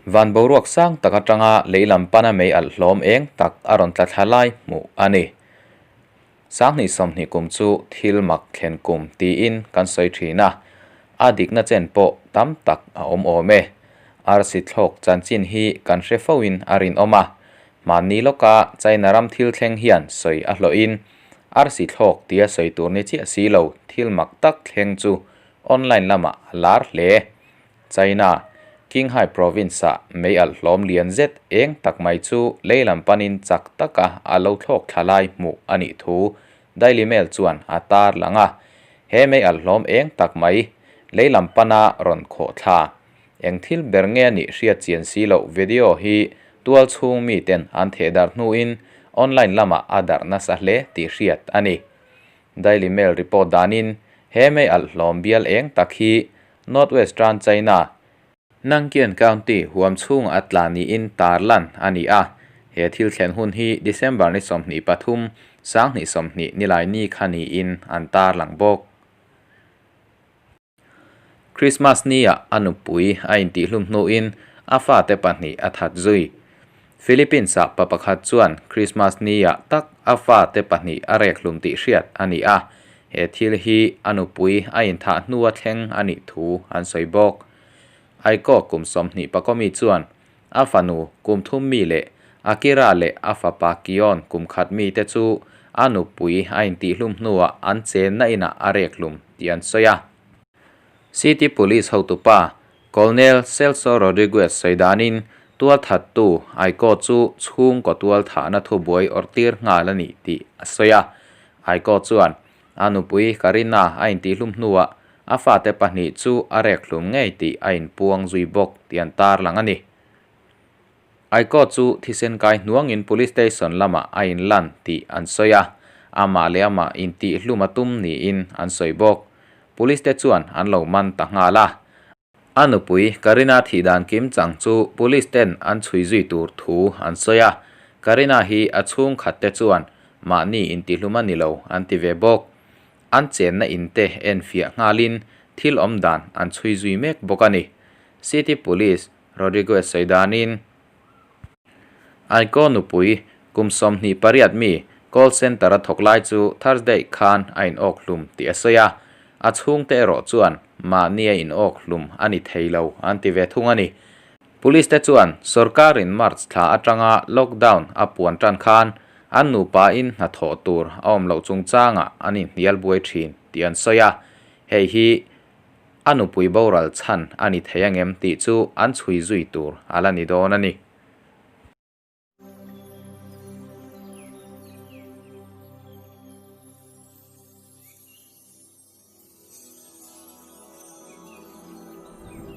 Van boruak sang tak atanga lei lam pana mei alh hlawm eng tak a rawn tla thla lai hmuh a ni. 2020 kum chu thil mak thlen kum tiin kan sawi thin a, a dikna chen pawh tam tak a awm awm e. Arsi thlawk chanchin hi kan hre fo in a rinawm a, hmanni lawka China ram thil thleng hian sawi a hlawhin arsi thlawk tia sawi tur ni chiah si lo thil mak tak thleng chu online lamah a lar hle. China, Qinghai Province-ah mei alh hlawm lian zet eng tak mai chu lei lam panin chak taka a lo thlawk thla lai hmuh a nih thu Daily Mail chuan a tar lang a. He mei alh hlawm eng tak mai lei lam pana rawn khawh thla eng thil ber nge a nih hriat chian si loh video hi tual chhung miten an theh darh hnuin online lamah a darh nasa hle tih hriat a ni. Daily Mail report danin he mei alh hlawm bial eng tak hi Northwestern China, Nankian County huam chhungah a tla niin tar lan a ni a, he thil thlen hun hi December ni 23, 2020 nilai ni kha niin an tar lang bawk. Christmas nia a nupui a intihhlum hnuin a fate pahnih a that zui. Philippines-ah pa pakhat chuan Christmas nia tak a fate pahnih a rek hlum tih hriat a ni a, he thil hi a nupui a inthah hnua thleng a nih thu an sawi bawk. Aiko kum 20 pakawmi chuan a fanu kum thum mi leh Akira leh a fapa Kion kum khat mi te chu a nupui a intihhlum hnuah an chenna inah a rek hlum tih an sawi a. City Police hotupa Colonel Celso Rodriguez sawi danin tualthattu Aiko chu chhungkaw tualthahna thubuai awrhtir nghal a ni tih a sawi a. Aiko chuan a nupui Karina a intihlum hnuah a fate pahnih chu a rek hlum ngei tih a inpuang zui bawk tih an tarlang a ni. Aiko chu thisen kai hnuangin Police Station lamah a inlan tih an sawi a, amah leh amah intihhlum a tum niin an sawi bawk. Police te chuan an lo man ta nghal a. A nupui Karina thih dan kim chang chu Police ten an chhui zui tur thu an sawi a, Karina hi a chhungkhat te chuan mahni intihlum a ni lo an ti ve bawk. An chenna in te enfiah nghalin thil awm dan an chhui zui mek bawk a ni. City Police Rodriguez sawi danin Aiko nupui kum 28 mi call centre a thawk lai chu Thursday khan a in awk hlum tih a sawi a, a chhungte erawh chuan mahni a in awk hlum a ni thei lo an ti ve thung a ni. Police te chuan sorkarin March thla atanga lockdown a puan tan khan an nupa in hnathawh tur a awm loh chungchangah an inhnial buai thin tih an sawi a, hei hi a nupui boral chhan a ni thei angem tih chu an chhui zui tur a la ni dawn a ni.